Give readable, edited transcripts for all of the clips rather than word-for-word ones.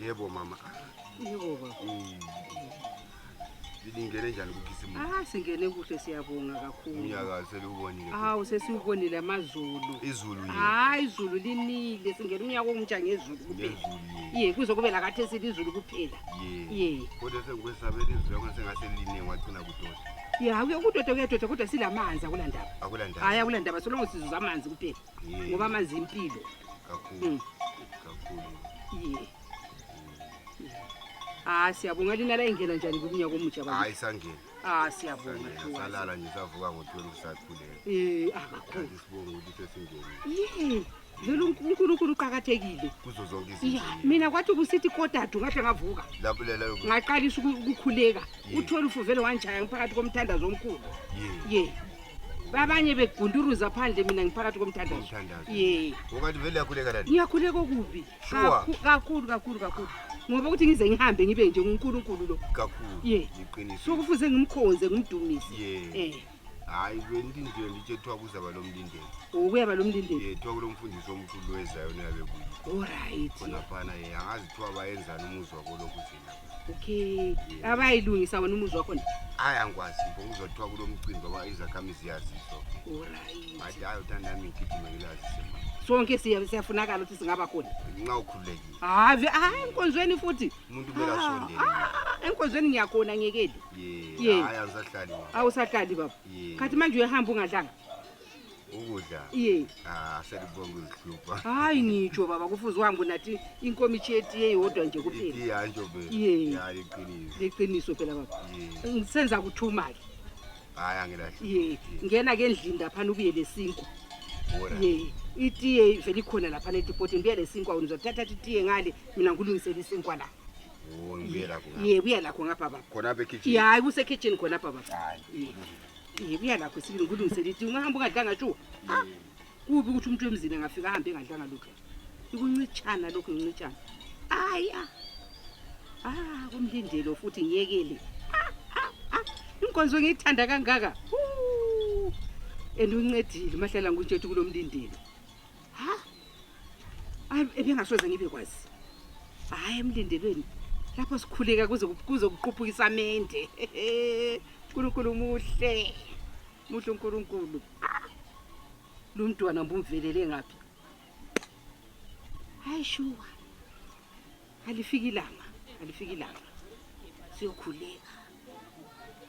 Yebo mama. Yebo baba. Ngilingene njani ukukisimuka? Singene kuhle siyabonga kakhulu. Unyaka selubonile. Hawu sesiubonile amazulu. Izulu yini? Hayi izulu linile singena unyaka omtsha ngezulu kuphela. Kuzokube la kathi silizulu kuphela. Kodwa sengikwesabela izulu yakho sengaseline wacina kudoda. Kudoda kodwa silamanzi akulandaba. Akulandaba. Hayi akulandaba solongo sizuza amanzi kuphela. Ngoba amanzi impilo. Kakhulu. Siyabonga lina la ingena njani kunyaka omutsha baba? Hayi sangena. Siyabonga. Salala nje savuka ngo-12 sakhuleka. Akakhulu. Sibonga ukuthi sesingene. Vele uNkulunkulu uqhakathekile. Kuzo zonke izinto. Mina kwathi kusithi kodadu ngahle ngavuka. Labulela lokho. Ngaqalisa ukukhuleka. U12 vele wanjaya ngiphakathi komthandazo omkhulu. Babanye begunduruza phandle mina ngiphakathi komthandazo. Ngoba vele yakhuleka lana. Ngiyakhuleka okubi. Kakhulu. Ngoba ukuthi ngize ngihambe ngibe nje uNkulunkulu lo. Kakhulu. Iqiniso. Sokufuze ngimkhonze ngimdumise. Hayi bendindwe ndithethiwa kuzaba lo mlindelo. Kuyaba lo mlindelo. Kuthiwa kulo mfundisi omkhulu wezayo nabe kuyi. Alright. Khona phana angazi kuthiwa bayenzana umuzwa kolokhu thina. Okay. Abayilungisa wena umuzwa wakho. Hayi angikwazi ngokuzothiwa kulo mcimbi ngoba izakhamizi yaziso. Alright. Hayi uthanda nami ngigijima ngilazi. Sonke siyafunakala ukuthi singaba khona. Nxa ukhululekile. Hayi enkonzweni futhi. Umuntu kumele asondele. Enkonzweni ngiyakhona ngiyekeli. Hayi angisahlali mama. Awusahlali baba. Khathi manje uyahamba ungadlanga. Ukudla. Selibonga izihlupha. Hayi ngitsho baba kufuze uhambe unathi inkomithi yethu eyodwa nje kuphela. Iyantsho be. Hayi iqiniso. Liqiniso phela baba. Ngisenza kuthuma ke. Hayi angilahli. Ngena ke endlini lapha ubuye lesinkwa. Itiye vele ikhona lapha netipoti ngibuye lesinkwa unizothatha itiye ngale mina ngilungisela isinkwa la. Ngibuye lakho. Buya lakho ngapha baba. Khona apha ekitchen. Hayi kuse kitchen khona apha baba. Buya lakho sibili ngilungisela itiye ungahamba ungadlanga shu. Kubi ukuthi umuntu wemzini angafika ahambe engadlanga lokho. Ikuncitshana lokho uncitshana. Kumlindelo futhi ngiyekele. Inkonzo ngiyithanda kangaka. Enduncedile mahlela nguntshethu kulomlindelo. Ebengasoze ngibe kwazi. Emlindelweni lapho sikhuleka kuze kuqhuphuka isamende. uNkulunkulu muhle. Muhle uNkulunkulu. Lo mntwana mbumvelele ngaphi? Hayi shuwa. Alifiki ilanga. Siyokhuleka.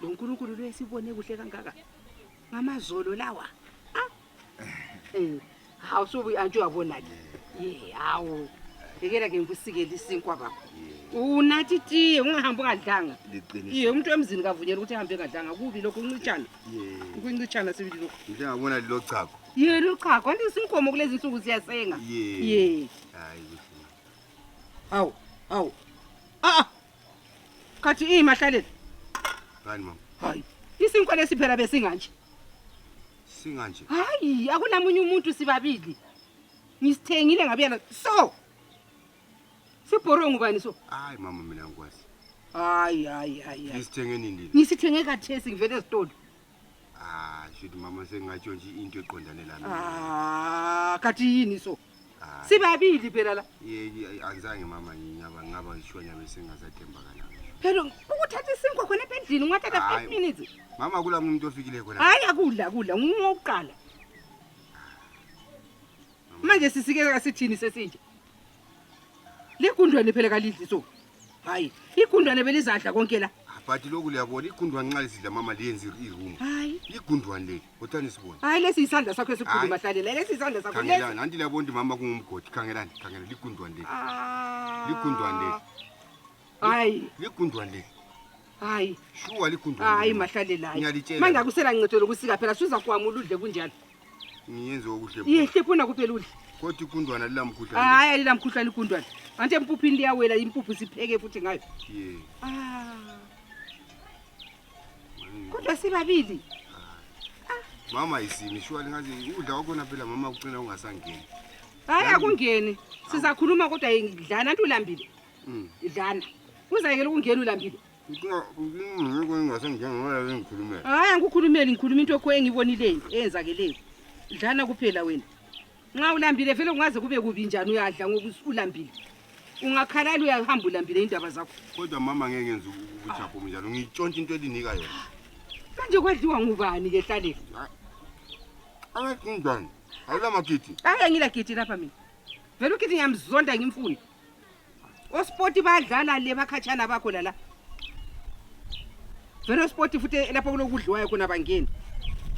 Lo uNkulunkulu lo esibone kuhle kangaka. Ngamazolo lawa. Awusubi antsho uyabona ke. Hawu. Ngekela ke ngikusikela isinkwa baba. Unathi tiye ungahamba ungadlanga. Liqiniso. Umuntu wemzini kavunyelwa ukuthi ahambe engadlanga kubi lokho uncitshana. Ukuncitshana sibili lokho. Ngiyabona lo chago. Lo chago kanti isinkomo kulezi insuku siyasenga. Hayi kuhle. Hawu. Kathi mahlaleni. Ngani mama? Hayi. Isinkwa lesiphela besinganje. Singanje. Hayi akunamunye umuntu sibabili. Ngisithengile ngabuyela so. Sibhorongo bani so? Hayi mama mina ngikwazi. Hayi. Ngisithenge nini? Ngisithenge kathesi ngivele esitolo. Shithi mama sengatsho nje into eqondane lami. Kathi yini so? Sibabili phela la. Angizange mama ngaba ishonya bese ngasathemba kana. Phela ukuthatha isinkwa khona endlini ungathatha 5 minutes. Mama kula umuntu ofikile khona. Hayi akudla ngokuqala. Manje sisikeka sithini sesinje? Ligundwane phela kalidli so. Hayi, igundwane belizadla konke la. But lokhu liyabona igundwane nxa lisidla mama liyenza iroom. Hayi. Igundwane leli, uthani sibone. Hayi lesi isandla sakho esikhulu mahlalela. Lesi isandla sakho lesi. Khangelani, anti liyabona mama kungumgodi. Khangelani, ligundwane leli. Ligundwane leli. Hayi. Ligundwane leli. Hayi. Shuwa ligundwane. Hayi mahlalelayo. Ngiyalitshela. Manje akusela ngcetho lokusika phela suza kwamula udle kunjalo. Ngiyenze okuhle. Hlephuna kuphela udle. Kodwa igundwane lilamkhuhlane. Hayi lilamkhuhlane igundwane. Ante empuphini liyawela impuphu sipheke futhi ngayo. Kodwa sibabili. Mama isimi shuwa lingazi udla kwakhona phela mama ucina ungasangeni. Hayi akungeni. Sizakhuluma kodwa ngidlana antu ulambile. Idlana. Uzayekela ukungena ulambile. Ngikho ngingasangeni ngoba ngikhulumela. Hayi angikukhulumeli ngikhuluma into ekho engibonileyo eyenzakeleyo. Idlana kuphela wena. Nxa ulambile vele ungaze kube kubi njani uyadla ngoba ulambile. Ungakhalala uyahamba ulambile indaba zakho. Kodwa mama ngeke ngenze ukuchapha njalo. Ngitshontsha into elinika yona. Manje kwadliwa ngubani ke hlaleni? Angakingani. Awula magidi. Angangila gidi lapha mina. Vele ukithi ngiyamzonda ngimfuni. Osport badlala le bakhatshana bakho la. Vele osport futhi lapha kulokudliwayo khona bangeni.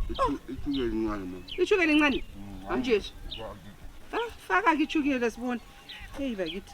Ichukele incane mama. Ichukele incane. Manje. Faka ke ichukele sibona. Hey bakithi.